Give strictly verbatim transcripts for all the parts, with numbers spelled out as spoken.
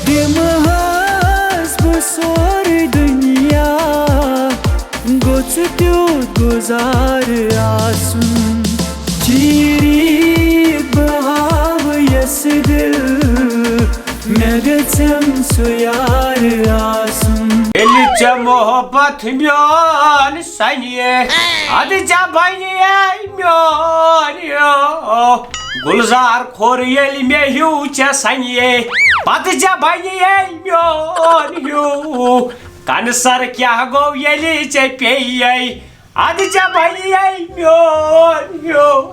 دِمہٕ ہس بہٕ سورُے دُنیا، گوٚژھ تیُتھ گُزارٕ آسُن۔ چیٖری بہٕ ہاوٕ یَس دِل، مےٚ گژھٮ۪م سُہ یار آسُن۔ ییٚلہِ ژےٚ محبت میون سَنے، اَدٕ ژےٚ بَنے میون ہیوٗ۔ گُلزار کھوٚر ییٚلہِ مےٚ ہیوٗ ژےٚ سَنے، پَتہٕ ژےٚ بَنے میون ہیوٗ۔ کَنہٕ سَر کیٛاہ گوٚو ییٚلہِ ژےٚ پیٚیے، اَدٕ ژےٚ بَنے میون ہیوٗ۔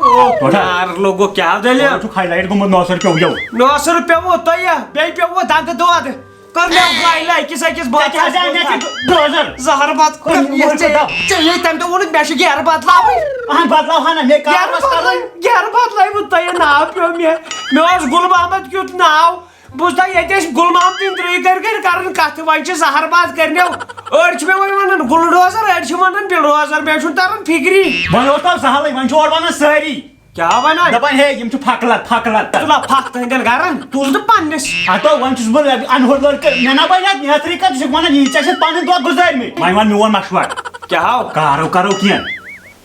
وَٹھا۔ یار لوگو کیٛاہ دٔلیٖل؟ وَٹھُک highlight گوٚمُت نوسَر پیوٚو یَو۔ نوسَر پیوٚوُ تۄہہِ، بیٚیہِ پیوٚوُ دَنٛدٕ دود۔ کٔر مےٚ گاے لَکِس أکِس بٲژَس ژےٚ کیٛاہ زِ مےٚ چھِ ڈوزَر۔ زَہر بَتہٕ کوٚر مےٚ ژےٚ۔ ژےٚ یے تَمہِ دۄہ ووٚنُتھ مےٚ چھِ گیرٕ بَدلاوٕنۍ۔ اَہَن بَدلاو ہَنا، مےٚ کار گیرٕ اوس کَرُن۔ بَدلاوٕنۍ، گیرٕ بَدلٲومُت تۄہہِ، ناو پیوٚو مےٚ۔ مےٚ اوس گُل محمد کیُتھ ناو۔ بہٕ اوسُس دَپان ییٚتہِ ٲسۍ گُل محمد تِم ترٛٲوِتھ گَرِ گَرِ کَران کَتھٕ، وۄنۍ چھِ زَہر بَتہٕ کٔرۍ مےٚ۔ أڑۍ چھِ مےٚ وۄنۍ وَنان گُلڈوزَر، أڑۍ چھِ وَنان بِلڈوزَر، مےٚ چھُنہٕ تَران فِکری۔ وۄنۍ اوس تَتھ سَہلٕے، وۄنۍ چھِ اورٕ وَنان سٲری۔ کیٛاہ وَنان؟ دَپان، ہے، یِم چھِ پھۄکہٕ لَد، پھۄکہٕ لَد۔ ژٕ تُل ہا پھَکھ تٕہٕنٛدٮ۪ن گَرَن، تُل نہٕ پَننِس۔ ہَتو، وۄنۍ چھُس بہٕ اَنہٕ ہورٕ لٔڑکہٕ، مےٚ نہ بَنہِ اَتھ نیترٕے کَتھ، ژٕ چھُکھ وَنان، یہِ ژےٚ چھِ پَنٕنۍ دۄہ گُزٲرمٕتۍ۔ وۄنۍ وَن میون مَشوَرٕ۔ کیٛاہ ہاو؟ کارو کَرو کینٛہہ۔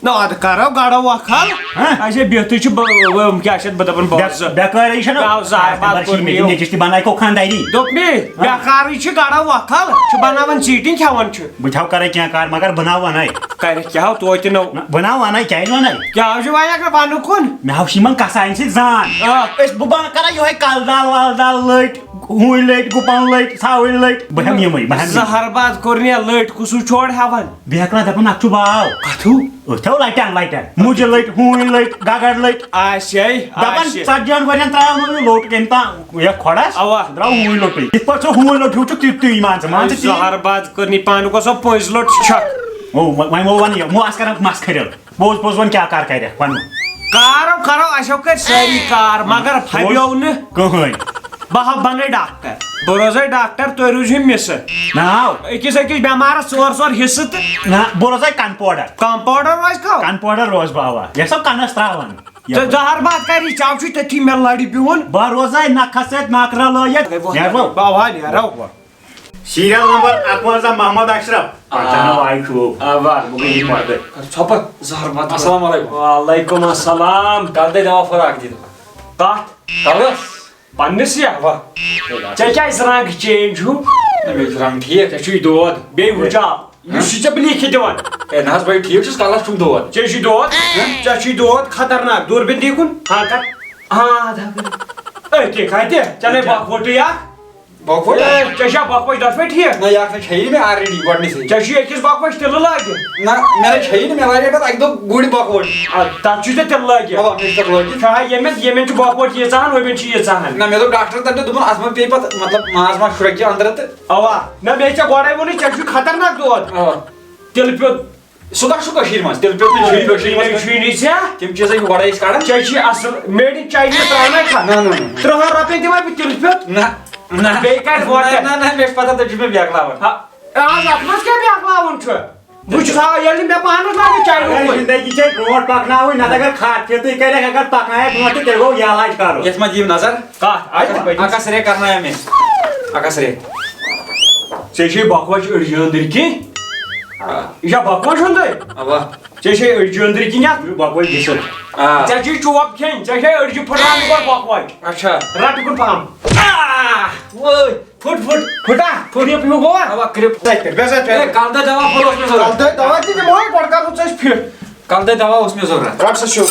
نہ، اَدٕ کَرو گَڑو وۄکھَل۔ ہہ؟ اَسے بِہتٕے چھُ بہٕ، بہٕ، کیٛاہ چھِ اَتھ، بہٕ دَپان بہٕ بے-، حظ۔ بیکٲری چھَنہ؟ کیٛاہ حظ، آے پَتہٕ کوٚر مےٚ یِم۔ نیٚچِس تہِ بَنایہِ کو خانٛداری۔ دوٚپ مے، ہہ؟ بیکارٕے چھِ گَڑو وۄکھَل، چھِ بَناوان ژیٖٹِنۍ کھٮ۪وان چھِ۔ بہٕ تھاو کَرے کینٛہہ کار، مگر بہٕ نہ وَنَے۔ کَرِ کیٛاہ ہو توتہِ نو۔ نہ، بہٕ نہ وَنَے، کیٛازِ وَنَے؟ کیٛاہ حظ چھُ وۄنۍ اگر وَنُکھ کُن؟ مےٚ ہاو چھِ یِمَن کَسانۍ سۭتۍ زان۔ آ۔ أسۍ، بہٕ بَنہٕ کَران یِہوٚے کَل دال وَل دال لٔٹۍ، ہوٗنۍ لٔٹۍ، گُپَن لٔٹۍ، ژھاوٕلۍ لٔٹۍ، بہٕ ہٮ۪مہٕ یِمَے، بہٕ ہٮ۪مہٕ یِمَے۔ زَہر باد کوٚر مےٚ لٔٹۍ کُسُے چھوڑ ہٮ۪وان۔ بیکلا دَپان، اَتھ چھُ باو۔ کَتھوٗ؟ أتھۍ ہو لَٹٮ۪ن، لَٹٮ۪ن۔ مُجہِ لٔٹۍ، ہوٗنۍ لٔٹۍ، گَگَر لٔٹۍ۔ آسہِ ہے، دَپان، آسہِ۔ ژَتجِہَن ؤرِین ترٛاو نہٕ یہِ لوٚٹ کٔمۍ تام، یَتھ کھۄڈَس۔ اَوا۔ درٛاو ہوٗنۍ لوٚٹُے۔ یِتھ پٲٹھۍ سُہ ہوٗنۍ لوٚٹ ہیوٗ چھُکھ، تیُتُے، تیُتُے مان ژٕ، مان ژٕ تی۔ زَہر باد کٔر نہٕ پانہٕ گوٚو سۄ پٔنٛزۍ لوٚٹ چھَکھ۔ او، وۄنۍ، وۄنۍ مو وَن یہِ، مو آس کَران مَس کھٔرِل۔ پوٚز، پوٚز وَن، کیٛاہ کار کَرٮ۪کھ، وَن۔ کارو کَرو، اَسیو کٔرۍ سٲری کار، مگر پھَبیو نہٕ۔ کٕہٕنۍ۔ بہٕ ہا بَنَے ڈاکٹر۔ بہٕ روزَے ڈاکٹر، تُہۍ روٗزِو مِسہٕ۔ ناو؟ أکِس أکِس بٮ۪مارَس ژور ژور حِصہٕ تہٕ۔ نہ، بہٕ روزَے کَنپوڈَر۔ کَمپاوڈَر روزِ کَو؟ کَنپوڈَر روزٕ بہٕ، اَوا۔ یَتھ سا کَنَس ترٛاوان۔ ژٕ زَہر باد کَر یہِ چاو چھُے تٔتھی مےٚ لَڑِ بِہُن۔ بہٕ روزَے نَکھَس سۭتۍ نَکھ رَلٲیِتھ۔ نیرو۔ بہٕ ہا نیرو۔ سیٖریَل نمبر اَکوَنزاہ، محمد اشرف۔ آ۔ پَنژاہ نو آیہِ شوٗب۔ آ، وَر، بہٕ گٔیے یہِ پَتہٕ۔ کر ژھۄپہٕ، زَہر باد۔ السلام علیکم۔ وعلیکم السلام۔ کَلہٕ دٲدۍ دَوا پھوٚل اَکھ دِتہٕ۔ کَتھ؟ کَلَس۔ پننِس یا؟ اوا۔ ژےٚ کیٛازِ رنٛگ change ہیوٗ؟ نہ، مےٚ چھُ رنٛگ ٹھیٖک۔ ژےٚ چھُے دود۔ بیٚیہِ ہُہ چاو۔ یُس چھُے ژےٚ بہٕ لیکھِتھ دِوان۔ ہے، نہ حظ، بہٕ ٹھیٖک چھُس، کَلَس چھُم دود۔ ژےٚ چھُے دود؟ ہہ؟ ژےٚ چھُے دود خطرناک۔ دوٗربیٖن دی کُن۔ ہاں، کر۔ ہاں، اَتھ ہا کر۔ أتھۍ کھَتہِ۔ ژےٚ نے اچھا۔ بۄکہٕ ووٚٹُے اکھ۔ بۄکہٕ ووٚٹ؟ اے، ژےٚ چھا بۄکہٕ وَچہِ دۄشوَے ٹھیٖک؟ نہ، یہِ اکھ نہ چھیی نہٕ مےٚ already گۄڈٕنِسٕے۔ ژےٚ چھُے أکِس بۄکہٕ وَچہِ تِلہٕ لٲگِتھ۔ نہ، مےٚ نہ چھیی نہٕ، مےٚ لاگے پَتہٕ اَکہِ دۄہ گُرۍ بۄکہٕ ووٚٹ۔ آ، تَتھ چھُے ژےٚ تِلہٕ لٲگِتھ۔ اوا، مےٚ چھِ تَتھ لٲگِتھ۔ چھا ییٚمٮ۪ن، ییٚمٮ۪ن چھِ بۄکہٕ ووٚٹ ییٖژاہ ہَن، ہُمٮ۪ن چھِ ییٖژاہ ہَن۔ نہ، مےٚ دوٚپ ڈاکٹرَن تَمہِ دۄہ، دوٚپُن، اَتھ منٛز پیٚیہِ پَتہٕ، مطلب، ماز ما شرٛۄکہِ اَنٛدرٕ تہٕ۔ اوا، نہ، مےٚ ژےٚ گۄڈَے ووٚنُے، ژےٚ چھُے خطرناک دود۔ اوا۔ تِلہٕ پیوٚت۔ سُہ کَتھ چھُ کٔشیٖرِ منٛز؟ تِلہٕ پیوٚت نہٕ چھُے کٔشیٖرِ منٛز۔ چھُے نہٕ ژےٚ۔ تِم چیٖز ہے چھِ گۄڈَے أسۍ کَڑان۔ ژےٚ چھُے اَصٕل made in China ترٛاونَے کھا؟ نہ، نہ، نہ، نہ۔ تٕرٛہَن رۄپیَن دِمَے بہٕ تِلہٕ پیوٚت۔ نہ، نہ۔ بیٚیہِ کَرِ نہ، ہوٹل۔ نہ، نہ، مےٚ چھِ پَتہ، تُہۍ چھِو مےٚ بیکلاوان۔ ہا، آز اَتھ منٛز کیٛاہ بیکلاوُن چھُ؟ بہٕ چھُس ہا، ییٚلہِ مےٚ پانَس لَگہِ چاینُک اگر پٲٹھۍ۔ زندگی چھے برونٛٹھ پَکناوٕنۍ، نَتہٕ اگر خط فِتٕے کَرٮ۪کھ، اگر پَکنایَکھ برونٛٹھ تہِ، تیٚلہِ گوٚو یہِ علاج کَرُن۔ یَتھ منٛز دِیِو نظر۔ کَتھ؟ اَتہِ اَکھ، اَکھ اَکھ سرے کَرنایو مےٚ۔ اَکھ اَکھ سرے۔ ژےٚ چھے بۄکہٕ وَچہِ أڑجہِ أنٛدٕرۍ کِنۍ۔ آ۔ یہِ چھا بۄکہٕ وَچہِ ہُنٛدٕے؟ اَوا۔ ژےٚ چھے أڑجہِ أنٛدٕرۍ کِنۍ اَتھ۔ یہِ بۄکہٕ وَچہِ گٔژھِتھ۔ آ۔ ژےٚ چھُے چوب کھیٚنۍ، ژےٚ چھے أڑجہِ پھٕٹراونہٕ گۄڈٕ بۄکہٕ وَچہِ۔ اچھا۔ رَٹہٕ کُن پَہَم۔ آ! وٲے۔ پھُٹ، پھُٹ۔ پھُٹا؟ پھُٹ۔ کرٛپ ہیوٗ گوٚوا؟ اَوا، کرٛپ۔ تَتہِ پٮ۪ٹھ، بیٚہہ سا، ہے، کَلہٕ دٲدۍ دَوا پھوٚل اوس مےٚ ضوٚرَتھ۔ کَلہٕ دٲدۍ دَوا تہِ دِمہوے، گۄڈٕ کَرو ژٕ اَسہِ فِٹ۔ کَلہٕ دٲدۍ دَوا اوس مےٚ ضوٚرَتھ۔ رَٹ سا چھُ۔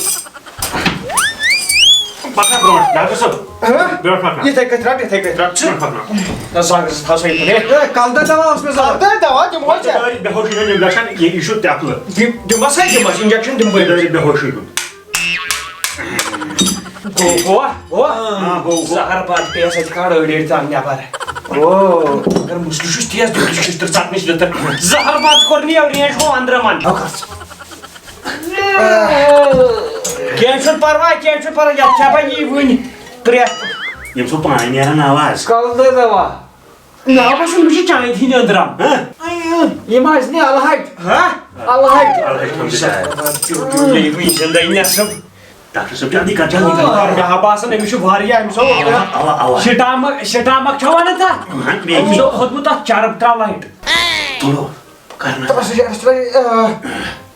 پَکھ برونٛٹھ، ڈاکٹر صٲب۔ ہہ؟ برونٛٹھ پَکھ۔ یِتھَے کٔنۍ رَٹ، یِتھَے کٔنۍ رَٹ۔ برونٛٹھ پَکھ۔ نہ، سا، سا، سا، یِتھَے۔ ہے، کَلہٕ دٲدۍ دَوا اوس مےٚ ضوٚرَتھ۔ کَلہٕ دٲدۍ دَوا دِمہوے ژےٚ۔ بے ہوشی چھَنہٕ یِم گژھان، یہِ، یہِ چھُ تٮ۪پلہٕ۔ دِ-، دِمَس ہے، دِمَس، injection دِمہٕ بہٕ۔ بے ہوشی کُن۔ گوٚو، گوٚو، گوٚو۔ آ، گوٚو، گوٚو۔ زہر باد پیٚیَس اَتہِ کھال أڑۍ أڑۍ ژَم نٮ۪بر۔ او۔ مگر مُسلہِ چھُس تیز، دِتُس شِشتٕر ژَٹنٕچ لِتٕر۔ زہر باد کوٚر نہٕ یَوٕ range گوٚو أنٛدرَمَن۔ کینٛہہ چھُنہٕ پَرواے، کینٛہہ چھُنہٕ پَرواے، یَتھ کھٮ۪مہٕ بہٕ یی وٕنۍ ترٛےٚ۔ یِم چھِو پانَے نیران آواز۔ کَلہٕ دٲدۍ دَوا۔ نہ، بہٕ چھُس، مےٚ چھِ چانہِ ہِنٛدۍ أنٛدرَم۔ ہہ؟ یِم ٲسۍ نہٕ الحاق۔ ہہ؟ الحاق۔ الحاق چھُم تہِ شاید۔ تیُتھ، تیُتھ، یہِ وٕنہِ زِندَے نٮ۪صٕب۔ ڈاکٹر صٲب، جلدی کر، جلدی کر۔ مےٚ ہا باسان، أمِس چھُ واریاہ، أمِس ہا اوا، اوا۔ سٹامک، سٹامک چھا ونان تتھ؟ اہن، بیٚیہِ أمِس کیٛاہ؟ ہا کھوٚتمُت تتھ چرٕب ترٛاو لایٹ۔ تُلو، کرناو۔ تَس چھِ اَسہِ ترٛٲے، آ،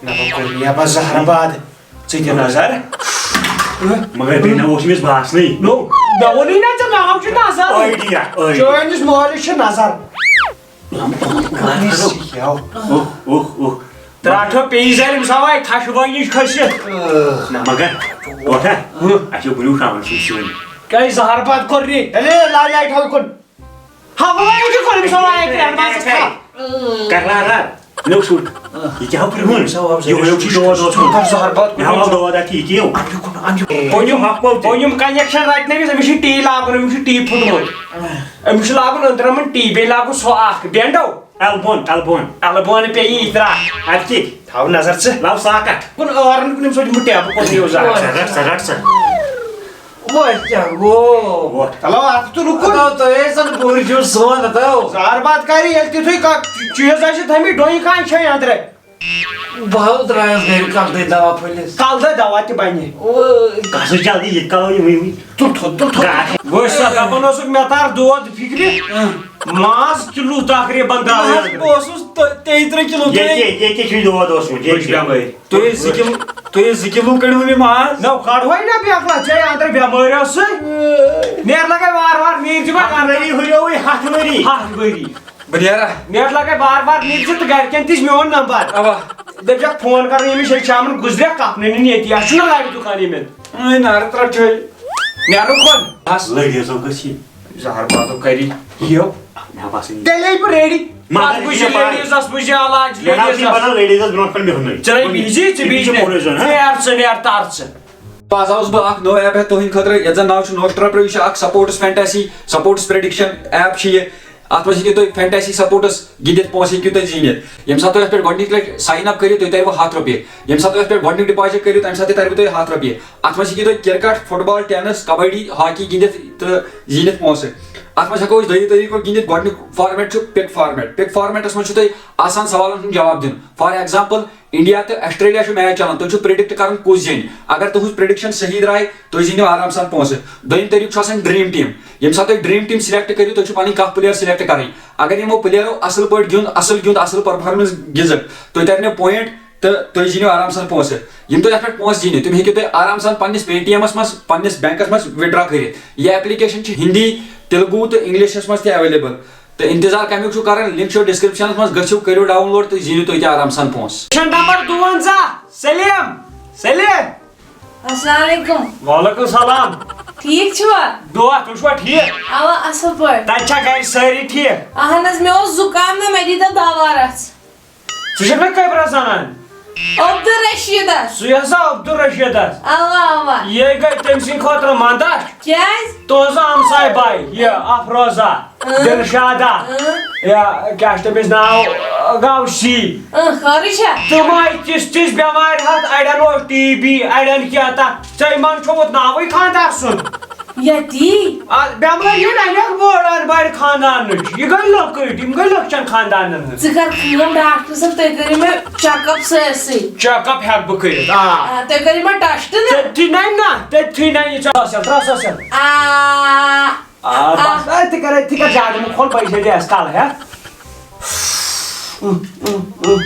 نہ، بہٕ کوٚر نہٕ، یا بہٕ زہر باد۔ ژٕ دِ نظر۔ مگر بیٚیہِ نہ اوس أمِس باسنٕے۔ نو، مےٚ ووٚنُے نہ ژےٚ، ناو چھُ نظر۔ Idea, idea. چٲنِس مٲلِس چھِ نظر۔ اوہ، اوہ، اوہ۔ ترٛٹھ پیٚیہِ زَن أمِس آو اَتہِ خشوٲنِج کھٔسِتھ۔ نہ مگر، وۄتھ ہا۔ اَسہِ چھُ بُلیوٗ تھاوُن سُہ سیُن۔ کیٛازِ زہر باد کوٚر نی؟ ہے، لالہِ آیہِ تھاوُن کُن۔ ہا، وۄنۍ چھُ کوٚر أمِس آو اَتہِ ترٛٹھ بادَس کھا۔ کرارا، نو سُٹ۔ یہِ کیٛاہ ہا پھِرِ ہُن؟ یہِ ہُیو چھُ دود اوسمُت۔ کر زہر باد مےٚ ہاو دود اَتھ یہِ کیٛو۔ پوٚنیُم، پوٚنیُم connection رَٹنٲوِس، أمِس چھُ ٹی لاگُن، أمِس چھُ ٹی پھُٹمُت۔ أمِس چھُ لاگُن أنٛدرَمَن ٹی، بیٚیہِ لاگُن سُہ اَکھ بینڈو۔ Elbow، elbow۔ Elbow پیٚیہِ یہِ ترٛٹھ۔ اَدٕ کیٛاہ؟ تھاو نظر ژٕ۔ لَو ساکَٹ۔ کُن ٲرَن کُن أمِس وَنہِ بہٕ ٹیبہٕ کوٚت یِیو زَن۔ ژٕ رَٹ، ژٕ رَٹ ژٕ۔ وۄنۍ کیٛاہ گوٚو؟ وۄتھ۔ چلو، اَتھ تُلُو کُن۔ ہتو، تُہۍ ٲسۍ زَن بُرۍ چھِو سون، ہتو۔ زہر باد کَرِ، ییٚلہِ تِتھُے کانٛہہ چیٖز آسہِ تھٲمٕتۍ ڈوٚنۍ کانٛہہ چھے أنٛدرٕ۔ بہٕ حظ درٛایس گرِ کلہٕ دٲدۍ دوا پھٔلِس۔ کلہٕ دٲدۍ دوا تہِ بنہِ۔ اوے۔ گژھ حظ جلدی، ییٚتہِ کلو یِمٕے یِمٕے۔ تُل تھوٚد، تُل تھوٚد۔ گاش۔ وۄنۍ چھُسا دپان اوسُکھ، مےٚ تار دود فِکرِ۔ اۭں۔ ماز کِلوٗ تقریٖباً درٛاو نہ حظ، یَتھ۔ بہٕ اوسُس تہٕ تیٚیہِ ترٛےٚ کِلوٗ۔ ییٚکے، ییٚکے چھُے دود اوسمُت، بٔچھ ییٚکے۔ بٮ۪مٲرۍ۔ تُہۍ ٲسۍ زٕ کِلوٗ، تُہۍ ٲسۍ زٕ کِلوٗ کٔڑِو مےٚ ماز۔ نہ، کھڑ وۄنۍ نہ بیکلا، ژےٚ اندر بٮ۪مٲرۍ ٲسٕے۔ نیر لگے وار وار، نیٖر دِ وۄنۍ ہتھ ؤری ہُریوٕے، ہتھ ؤری۔ ہتھ ؤری۔ بہٕ نیرا۔ نیٹ لگے بار بار، نیٖر زِ تہٕ گرِکٮ۪ن تہِ چھِ میون نمبر۔ اوا۔ دٔپۍ زٮ۪کھ فون کرُن، ییٚمِس شیٚیہِ شامن گُزرٮ۪کھ کپنہٕ نِنہِ ییٚتی، اَسہِ چھُنہ لرِ دُکان ییٚمٮ۪ن۔ اے نار ترٛٹھ چھے۔ نیرُن کۄن؟ بس۔ لٔڑۍ ٲسۍ زیو گٔژھِتھ۔ زہر بادو کری۔ یو۔ مےٚ باسان یہِ۔ تیٚلے بہٕ ریڈی۔ مگر پتہٕ وٕچھ یہِ یہِ پاے۔ لیڈیٖزس، وٕچھ یہِ علاج مےٚ نہ حظ چھِ لیڈیٖزس۔ بنان لیڈیٖزس برونٛٹھ کُن بِہُنٕے۔ ژٕ رَٹھ بِہزِ، ژٕ یہِ چھِ بِہزِ۔ پوٚرُے زن، ہا؟ نیر ژٕ، نیر تر ژٕ۔ بہٕ حظ آوُس بہٕ اکھ نوٚو app ہٮ۪تھ تُہٕنٛدِ خٲطرٕ، یَتھ زَن ناو چھُ نوسٹرا پرو۔ یہِ چھُ اکھ sports fantasy، sports prediction app چھِ یہِ۔ اَتھ منٛز ہیٚکِو تُہۍ fantasy supports گِنٛدِتھ، پونٛسہٕ ہیٚکِو تُہۍ زیٖنِتھ۔ ییٚمہِ ساتہٕ تُہۍ اَتھ پٮ۪ٹھ گۄڈٕنِچ لَٹہِ sign up کٔرِو، تُہۍ تَرِوٕ ہَتھ رۄپیہِ۔ ییٚمہِ ساتہٕ تُہۍ اَتھ پٮ۪ٹھ گۄڈٕنِچ deposit کٔرِو، تَمہِ ساتہٕ تہِ تَرِوٕ تۄہہِ ہَتھ رۄپیہِ۔ اَتھ منٛز ہیٚکِو تُہۍ cricket، football، tennis، kabaddi, hockey گِنٛدِتھ تہٕ زیٖنِتھ پونٛسہٕ۔ اَتھ منٛز ہٮ۪کو أسۍ دۄیو طٔریٖقو گِنٛدِتھ۔ گۄڈٕنیُک format چھُ pick format۔ Pick formatس منٛز چھُ تۄہہِ آسان سوالَن ہُنٛد جواب دیُن۔ For example، India تہٕ Australia چھُ match چلان، تُہۍ چھِو predict کران کُس زینہِ۔ اگر تُہٕنٛز prediction صحیح درٛاے، تُہۍ زیٖنِو آرام سان پونٛسہٕ۔ دوٚیِم طریٖقہٕ چھُ آسان dream team۔ ییٚمہِ ساتہٕ تُہۍ dream team select کٔرِو، تُہۍ چھِو پَنٕنۍ کاہ player select کَرٕنۍ۔ اگر یِمو playerو اَصٕل پٲٹھۍ گیُنٛد، اَصٕل گیُنٛد، اَصٕل performance گِنٛزٕکھ، تُہۍ تَرنو point تہٕ تُہۍ زیٖنِو آرام سان پونٛسہٕ۔ یِم تُہۍ اَتھ پٮ۪ٹھ پونٛسہٕ زیٖنِو، تِم ہیٚکِو تُہۍ آرام سان پنٛنِس Paytmس منٛز، پنٛنِس bankس منٛز withdraw کٔرِتھ۔ یہِ application چھِ Hindi، Telugu تہٕ Englishس منٛز تہِ available۔ تہٕ انتظار کمیُک چھُو کران؟ Link چھُو descriptionس منٛز، گٔژھِو کٔرِو download تہٕ زیٖنِو تُہۍ تہِ آرام سان پونٛسہٕ۔ Question number دُوَنزاہ، Salim, Salim. السلام علیکم۔ وعلیکم السلام۔ ٹھیٖک چھِوا؟ دُعا، تُہۍ چھِوا ٹھیٖک؟ اوا، اصل پٲٹھۍ۔ تَتہِ چھا گرِ سٲری ٹھیٖک؟ اہن حظ، مےٚ اوس زُکام نا، مےٚ دیٖتو دوا رژھ۔ ژٕ چھَکھ نا قبرہ زنان؟ عبدالرشیدس۔ سُے ہسا عبدالرشیدس۔ اوا، اوا۔ یے گٔے تٔمۍ سٕنٛدِ خٲطرٕ مندچھ۔ کیٛازِ؟ تُہنٛز ہمساے باے، یہِ افروزہ، اۭں۔ دلشادہ، اۭں۔ یا کیٛاہ چھُ تٔمِس ناو؟ غوثی۔ اۭں، خٲرٕے چھا؟ تِم آیہِ تِژھ تِژھ بٮ۪مارِ ہتھ، اڑٮ۪ن اوس ٹی بی، اڑٮ۪ن کیٛاہ تھا۔ ژےٚ یِمن چھومُت ناوٕے خانٛدار سُنٛد۔ یتی۔ آ، بٮ۪مٲرۍ یِن اَنٮ۪کھ بٔڑ، اَن بَڑِ خانٛدانٕچ۔ یہِ گٔے لۄکٕٹۍ، یِم گٔے لۄکچٮ۪ن خانٛدانن ہٕنٛز۔ ژٕ کر کٲم، ڈاکٹر صٲب، تُہۍ کٔرِو مےٚ check up سٲرسٕے۔ Check up ہٮ۪کہٕ بہٕ کٔرِتھ، آ۔ آ، تُہۍ کٔرِو مےٚ test نا۔ تٔتھی نَنہِ نا، تٔتھی نَنہِ، یہِ چھِ اصل، ترٛس اصل۔ آ۔ آ، بس، آ۔ آ، تہِ کر، تہِ کر زیادٕ مہٕ کھول، بہٕ چھَس ییٚتہِ اَسہِ کَلہٕ ہٮ۪تھ۔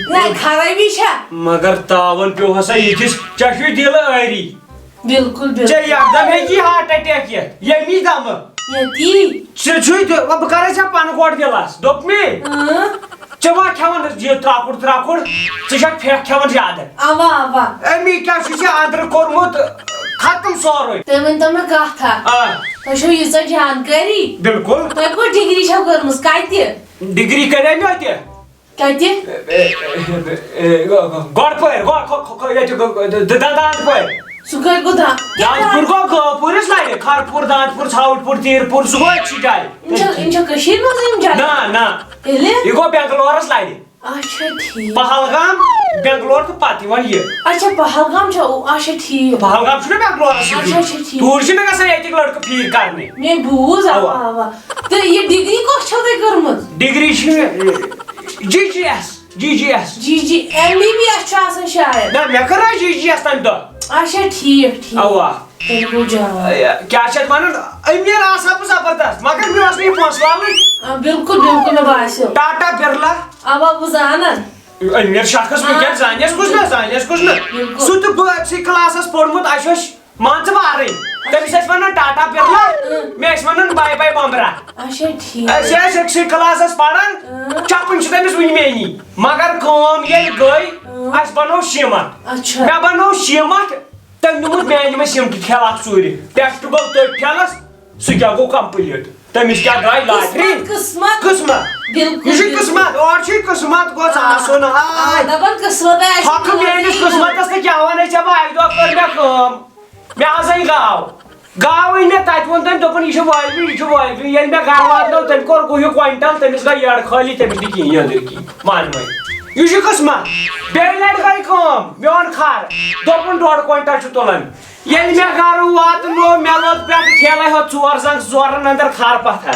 نہ، خرٲبی چھا؟ مگر تاوَن پیوٚو ہسا یِتھِس، ژےٚ چھُے دِل ٲری۔ بِلکُل، بِلکُل۔ ژےٚ یَکدَم ہیٚکی heart attack یِتھ، ییٚمی دَمہٕ۔ ییٚتی؟ ژٕ چھُے دِ-، وۄنۍ بہٕ کَرَے ژےٚ پَنہٕ گۄڈٕ دِلَس۔ دوٚپمے؟ اۭں۔ ژےٚ ما کھٮ۪وان یہِ ترٛاکُر ترٛاکُر؟ ژٕ چھَکھ پھٮ۪کھ کھٮ۪وان زیادٕ۔ اَوا، اَوا۔ أمی کیٛاہ چھُے ژےٚ أنٛدرٕ کوٚرمُت ختم سورُے؟ تُہۍ ؤنۍتو مےٚ کَتھ اَکھ۔ آ۔ تۄہہِ چھو ییٖژاہ جانکٲری؟ بِلکُل۔ تۄہہِ کۄس ڈگری چھو کٔرمٕژ؟ کَتہِ؟ ڈگری کَرے مےٚ تہِ۔ کَتہِ؟ اے، اے، اے، اے، گۄڈٕ پٲرۍ، گۄ-، گۄ-، گۄ-، گۄ-، ییٚتہِ گۄ-، گۄ-، دِ-، دِ-، دَنٛدان پٲرۍ۔ سُہ کَتہِ گوٚو دَنٛد؟ دانٛد پوٗر گوٚو گٲو پوٗرِس لَرِ، کھَرٕ پوٗر، دانٛد پوٗر، ژھاوُج پوٗر، تیٖر پوٗر، زٕ گوٚو أتھۍ سٕے جایہِ۔ یِم چھا، یِم چھا کٔشیٖرِ منٛزٕے یِم جایہِ؟ نہ، نہ۔ تیٚلہِ؟ یہِ گوٚو بٮ۪نٛگلورَس لَرِ۔ اچھا، ٹھیٖک۔ پہلگام، بٮ۪نٛگلور تہٕ پَتہٕ یِوان یہِ۔ اچھا، پہلگام چھا؟ او، اچھا، ٹھیٖک۔ پہلگام چھُنہ بٮ۪نٛگلورَس سۭتی۔ اچھا، اچھا، ٹھیٖک۔ توٗرۍ چھِ مےٚ گژھان ییٚتِکۍ لٔڑکہٕ پھیٖرۍ کَرنہِ۔ مےٚ بوٗز، اَوا۔ اَوا، اَوا۔ تہٕ یہِ ڈگری کۄس چھو تۄہہِ کٔرمٕژ؟ ڈگری چھِ مےٚ، جی جی ایس۔ جی جی ایس۔ جی جی، ایم بی بی ایس چھُ آسان شاید۔ نہ، مےٚ کٔر حظ جی جی ایس تَمہِ دۄہ۔ اچھا، ٹھیٖک، ٹھیٖک۔ اوا۔ تیٚلہِ گوٚو جان۔ اے، کیٛاہ چھِ اَتھ وَنان؟ أمیٖر آسہٕ ہا بہٕ زبردست، مگر مےٚ ٲس نہٕ یہِ پونٛسہٕ والٕنۍ۔ آ، بِلکُل، بِلکُل، مےٚ باسیو۔ ٹاٹا بِرلا۔ اوا، بہٕ زانَن۔ أمیٖر شخص وٕنکیٚن آ۔ زانٮ۪س کُس نہ، زانٮ۪س کُس نہ۔ بِلکُل۔ سُہ تہٕ بہٕ أکسٕے کلاسَس پوٚرمُت، اَسہِ اوس مان ژٕ وارٕے۔ تٔمِس ٲسۍ وَنان ٹاٹا بِرلا، اۭں۔ مےٚ ٲسۍ وَنان باے باے بمبرا۔ اچھا، ٹھیٖک۔ أسۍ ٲسۍ أکسٕے کلاسَس پَران، اۭں۔ چَپٕنۍ چھِ تٔمِس وٕنہِ مے نی۔ مگر کٲم ییٚلہِ گٔے، اۭں۔ اَسہِ بَنوو شیٖمَٹھ۔ اچھا۔ مےٚ بَنوو شیٖمَٹھ، تٔمۍ نیوٗمُت میٛانہِ منٛز سیٖمٹہٕ ٹھیلہٕ اَکھ ژوٗرِ۔ پٮ۪ٹھ تہٕ گوٚو تٔتھۍ ٹھیلَس، سُہ کیٛاہ گوٚو complete؟ تٔمِس کیٛاہ درٛاے lottery؟ قٕسمت، قٕسمت۔ بِلکُل، یہِ چھُ بِلکُل۔ قٕسمت، اورٕ چھُے قٕسمت گوٚژھ آ۔ آسُن۔ آ، آے۔ دَپان قٕسمت آسہِ ہۄکھٕ میٛٲنِس قٕسمتَس تہٕ کیٛاہ وَنَے ژےٚ بہٕ، اَکہِ دۄہ کٔر مےٚ کٲم۔ مےٚ حظ أنۍ گاو۔ گاو أنۍ مےٚ، تَتہِ ووٚن تٔمۍ، دوٚپُن، "یہِ چھِ وٲلوِنۍ، یہِ چھِ وٲلوِنۍ۔" ییٚلہِ مےٚ گَرٕ واتنٲو، تٔمۍ کوٚر گُہیُک کوینٹل، تٔمِس گٔے یٔڈ خٲلی، تٔمِس نہٕ کِہیٖنۍ أنٛدٕرۍ کِنۍ۔ وَن وۄنۍ۔ یہِ چھُ قٕسمت۔ بیٚیہِ لَٹہِ گٔے کٲم، میون کھَر، دوٚپُن، "ڈۄڈ کوینٹل چھُ تُلان۔" ییٚلہِ مےٚ گَرٕ واتنوو، مےٚ لوٚگ پٮ۪ٹھٕ ٹھیلَے ہوت ژور زنٛگ، ژورَن اَندَر کھَر پَتھر۔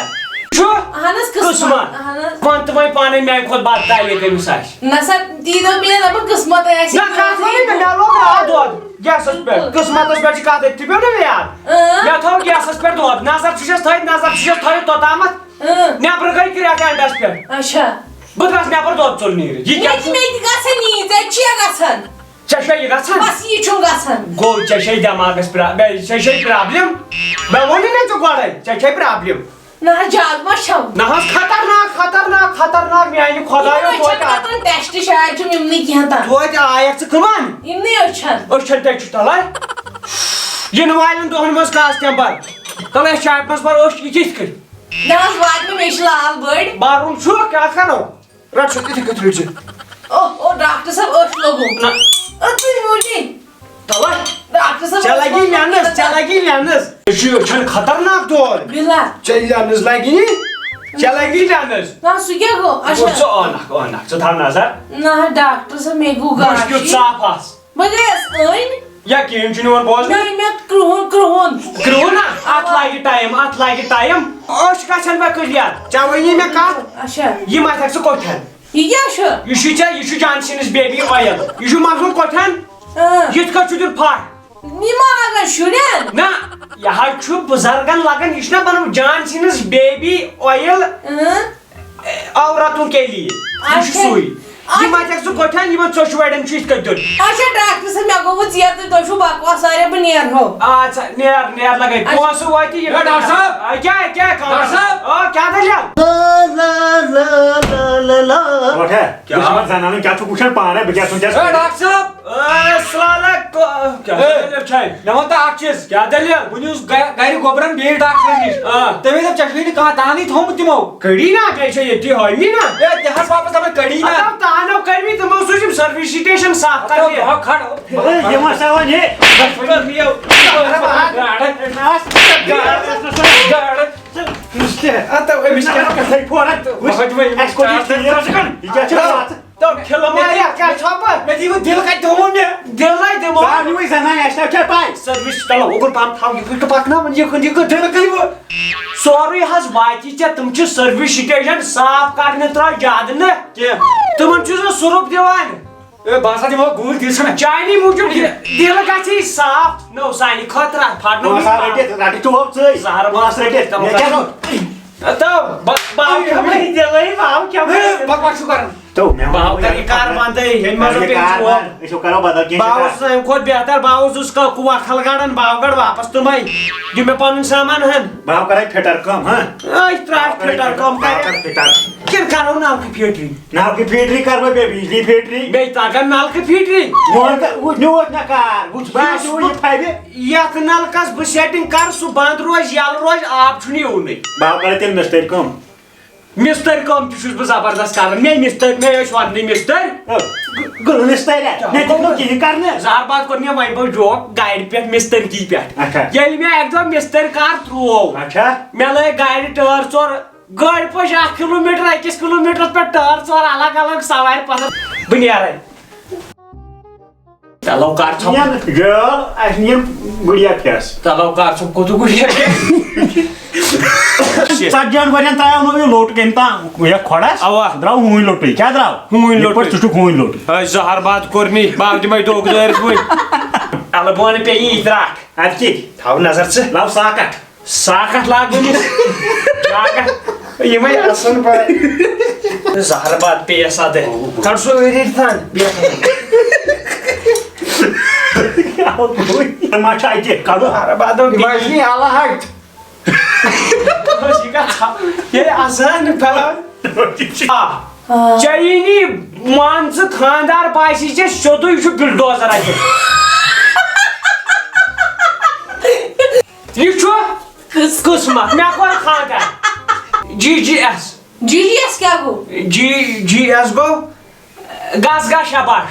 چھُ اَہَن حظ، قٕسمت، قٕسمت۔ اَہَن حظ۔ وَن تہٕ وۄنۍ پانَے میٛانہِ کھۄتہٕ بدتر ییٚلہِ تٔمِس آسہِ۔ نہ سا، تی دوٚپ مےٚ، دَپان قٕسمتَے آسہِ۔ نہ، کَتھ وَنَے مےٚ، مےٚ لوگ راتھ دۄد گیسَس پٮ۪ٹھ۔ بِلکُل۔ قٕسمَتَس پٮ۪ٹھ چھِ کَتھ، أتھۍ تہِ پیوٚو نہٕ مےٚ یاد۔ اۭں۔ مےٚ تھوٚو گیسَس پٮ۪ٹھ دۄد، نظر چھُسَس تھٲیِتھ، نظر چھُسَس تھٲیِتھ توٚتامَتھ۔ اۭں۔ نٮ۪برٕ گٔے کرٛٮ۪کھ اٮ۪نٛڈَس پٮ۪ٹھ۔ اچھا۔ بہٕ درٛاس نٮ۪بر دۄد ژوٚل نیٖرِتھ۔ یہِ کیٛاہ مےٚ تہِ، چھُ؟ مےٚ تہِ گژھان یی، ژےٚ تہِ چھُیا گژھان؟ ژےٚ چھُیا یہِ گژھان؟ بَس یی چھُم گژھان۔ گوٚو، ژےٚ چھے دٮ۪ماغَس پرٛا-، بے-، ژےٚ چھے problem۔ مےٚ ووٚنُے نہ ژےٚ گۄڈَے، ژےٚ چھے problem۔ نہ حظ، زیادٕ ما چھَم؟ نہ حظ، خطرناک، خطرناک، خطرناک، میٛانہِ خۄدایو، یِمَن توتہِ چھِ آ-، کَران test، شاید چھُم یِمنٕے کینٛہہ تام۔ توتہِ آیَکھ ژٕ کٕمَن؟ یِمنٕے أچھَن۔ أچھَن تہِ چھُ تَلَے۔ یِنہٕ والٮ۪ن دۄہَن منٛز کَس تَمہِ پَتہٕ۔ تَلَے أسۍ چھِ اَتہِ منٛز پَرو أچھ یہِ کِتھ کٔنۍ؟ نہ حظ، واتہِ مےٚ، مےٚ چھِ لال بٔڑۍ۔ بَرُن چھُ، کیٛاہ کَرو؟ رَٹ سا، یِتھٕے کٔنۍ رٔٹۍ زِ۔ اوہ، اوہ، ڈاکٹر صٲب، أچھ لوٚگُم۔ نہ۔ أتھٕے موٗجی۔ تَلَے۔ ڈاکٹر صٲب، ژےٚ لَگی أچھ لوٚگُم۔ lens، ژےٚ لَگی lens۔ یہِ چھُ، یہِ چھَنہٕ خطرناک دود۔ بِلا۔ ژےٚ lens لَگی، ژےٚ لَگی lens۔ نہ، سُہ کیٛاہ گوٚو؟ اچھا۔ وٕچھ ژٕ عٲنَکھ، عٲنَکھ، ژٕ تھاو نظر۔ نہ، ڈاکٹر صٲب، مےٚ گوٚو وٕچھ کیُتھ گاشی۔ صاف آس۔ بہٕ گٔیَس أنۍ۔ یا کِہیٖنۍ چھُنہٕ یِوان بوزنہٕ۔ مےٚ، مےٚ کرٛہُن، کرٛہُن۔ کرٛہُن نا؟ اَتھ لَگہِ time، اَتھ لَگہِ time۔ أچھ گژھن وۄنۍ clear۔ ژےٚ وَنی مےٚ کَتھ؟ اچھا۔ یہِ مَتھَکھ ژٕ کۄٹھٮ۪ن۔ یہِ کیٛاہ چھُ؟ یہِ چھُ ژےٚ، یہِ چھُ Johnson's baby oil۔ یہِ چھُ مَتھُن کۄٹھٮ۪ن۔ اۭں۔ یِتھ کٔنۍ چھُ دیُن پھَکھ۔ یہِ ما لَگان شُرٮ۪ن؟ نہ، یہِ حظ چھُ بُزرگَن لَگان، یہِ چھُنہ بَنان Johnson's baby oil۔ اۭں۔ عورتوں کے لیے۔ یہِ چھُ اچھا۔ سُے۔ یہِ ما چھَکھ ژٕ کۄٹھٮ۪ن، یِمَن ژۄشوَڑٮ۪ن چھُ یِتھ کٔنۍ دیُن۔ اچھا، ڈاکٹر صٲب، مےٚ گوٚو وۄنۍ ژیر تہٕ تۄہہِ چھُو بکواس واریاہ، بہٕ نیرہو۔ آ، ژٕ نیر، نیر لگٲے۔ اچھا۔ پونٛسہٕ وٲتی یہِ۔ ہے، ڈاکٹر صٲب۔ آ، کیٛاہ، کیٛاہ، کیٛاہ، ڈاکٹر صٲب۔ آ، کیٛاہ دٔلیٖل؟ لا، لا، لا۔ وۄٹھ ہے، کیٛاہ؟ بہٕ چھُس یِمَن زنانَن کیٛاہ چھُکھ وٕچھان پانَے، بہٕ کیٛاہ چھُس وٕنکیٚس ہے، ڈاکٹر صٲب۔ اے، السلام علیکم۔ کیٛاہ ہے۔ دٔلیٖل چھے؟ مےٚ وَن تہٕ اَکھ چیٖز۔ کیٛاہ دٔلیٖل؟ وۄنۍ اوس گَ-، گَرِ گۄبرَن بیٚیِس ڈاکٹرَس نِش۔ آ۔ تٔمۍ دوٚپ، "ژےٚ چھُے نہٕ کانٛہہ تانٕے تھوٚومُت تِمو۔" کٔڑی نا، بیٚیہِ چھےٚ ییٚتی حٲمی نا۔ ہے، تہِ حظ واپس دَپان کٔڑی نا۔ ہتو تانو کٔرمٕتۍ، تِمو سوٗزِم service station صاف ہتو کرنہِ۔ بہٕ کھڑ۔ ہے، یِم ہسا وۄنۍ ہے۔ بس کٔر یہِ۔ گاڑٕ۔ گاڑٕ۔ گاڑٕ۔ ہتو أمِس کیٛاہ کتھے پھوران؟ وٕچھ، وۄنۍ اَسہِ کوٚر یہِ clear۔ یہِ کیٛاہ چھِ وَتھ؟ تو کھلہٕ مےٚ مۄکھ۔ یَتھ کیٛاہ ژھۄپہٕ؟ مےٚ دِیِو دِل کَتہِ تھوٚومُت مےٚ؟ دِلَے دِمو۔ ژٕ ہا نیوٗوٕے زَنانہِ، اَسہِ نہ چھےٚ پَے۔ Service، چلو، اوکُن پَہَم تھاو، یِکُن تہٕ پَکناوُن، یِکُن، یِکُن، دِل کَتہِ وٕ؟ سورُے حظ واتی ژےٚ، تِم چھِ service station صاف کَرنہِ ترٛٲے زیادٕ نہٕ کینٛہہ۔ تِمَن چھُس نہٕ سُرُپ دِوان۔ اے، بہٕ ہسا دِمو گُلۍ، دِل چھَنہ۔ چانی موٗجوٗب دِ-، دِل گژھی صاف، نو سانہِ خٲطرٕ اَتھ پھاٹنو پونٛسہٕ ہا یہِ رٔٹِتھ، رَٹہِ چوب ژٕے۔ زہر پونٛسہٕ رٔٹِتھ، مےٚ کیٛاہ گوٚو؟ تو، بہ-، باو کیٛاہ وَنہٕ؟ دِلٕے، باو کیٛاہ وَنہٕ؟ ہے، بکواس چھُو کران۔ تو مےٚ وَنہٕ باو وۄنۍ کَرِ یہِ کار کَرٕ۔ بنٛدٕے، ییٚمہِ منٛز یہِ پیٚیہِ کار ژوب۔ بنٛد، أسۍ چھِو کرو بدل کینٛہہ باو کار۔ اوس اَمہِ کھۄتہٕ بہتر، باو اوسُس کا-، وۄکھل گڑان، باو گڑ واپس تِمے۔ دِ مےٚ پنُن سامان ہن۔ باو کرے فِٹر کٲم، ہاں؟ أسۍ ترٛاوَکھ باو کرے فِٹر فِٹر، کٲم باو کرِ۔ کر فِٹر۔ کِنہٕ کرو نلکہٕ فِٹرٕے؟ نلکہٕ فِٹرٕے کر وۄنۍ بیٚیہِ بجلی فِٹرٕے۔ بیٚیہِ تگن نلکہٕ فِٹرٕے۔ میون کر-، وُ-، میون مےٚ کار، وُچھ، بہٕ یُس چھُس بہٕ یہِ تھاوِ۔ یتھ نلکس بہٕ setting کرٕ، سُہ بند روزِ، یلہٕ روزِ، آب چھُنہٕ یِونٕے۔ باو کرے تیٚلہِ مِستٔرۍ کٲم۔ مِستٔرۍ کٲم تہِ چھُس بہٕ زبردست کران۔ مے مِستٔرۍ، مے ٲسۍ وننٕے مِستٔرۍ۔ او، گ-، گُلہٕ مِستٔرۍ ہا؟ کیٛاہ مےٚ دیُت نہٕ گوٚو؟ کِہیٖنۍ کرنہٕ۔ زہر باد کوٚر مےٚ وۄنۍ بہٕ joke گاڑِ پٮ۪ٹھ مِستٔرۍ کی پٮ۪ٹھ۔ اچھا۔ ییٚلہِ مےٚ اکہِ دۄہ مِستٔرۍ کار ترٛوو، اچھا۔ مےٚ لٲگۍ گاڑِ ٹٲر ژور، گٲڑۍ پٔچ اکھ کلوٗمیٹر، أکِس کلوٗمیٹرس پٮ۪ٹھ ٹٲر ژور الگ الگ سوارِ پتھر، بہٕ نیرے۔ تلو کر ژھۄپ۔ نِیَن گٲل، اَسہِ نِیَن گُڑیا پھٮ۪س۔ تلو کر ژھۄپ، کوٚت گُڑیا پھٮ۪س؟ ژتجی ہن ؤرین ترٛایو نہٕ یہِ لوٚٹ کٔمۍ تام، یَتھ کھۄڈس۔ اوا۔ درٛاو ہوٗنۍ لوٚٹُے۔ کیٛاہ درٛاو؟ ہوٗنۍ یِتھ پٲٹھۍ لوٚٹُے۔ ژٕ چھُکھ ہوٗنۍ لوٚٹُے۔ ہے، زہر باد کوٚر مےٚ، بہٕ آو دِمے ڈوٚکھ دٲرِتھ وۄنۍ۔ الہٕ بونہٕ پیٚیہِ یہِ ترٛٹھ۔ اَدٕ کیٛاہ؟ تھاو نظر ژٕ۔ لَو ساکَٹھ۔ ساکَٹھ لاگہٕ أمِس۔ ساکَٹھ۔ یِمَے اَسَن پَے۔ زَہر بَتہٕ پیٚیہِ اَسہِ اَدٕ۔ کَڑ سُہ أرِتھ تھَن۔ بیٚہہ۔ ما چھُ اَتہِ؟ کَڑو۔ زَہر بَتہٕ یِم حظ چھِ اَلہٕ ہَٹۍ۔ یہِ گژھِ ژھا-، ییٚلہِ اَسان پَے۔ آ۔ آ۔ چینی مان ژٕ خانٛدار باسی ژےٚ سیوٚدُے چھُ بلڈوزر اَتہِ۔ یہِ چھُ قٕس-، قٕسمت۔ مےٚ کوٚر خانٛدر۔ جی جی ایس۔ جی جی ایس کیٛاہ گوٚو؟ جی جی ایس گوٚو گس گس شاباش۔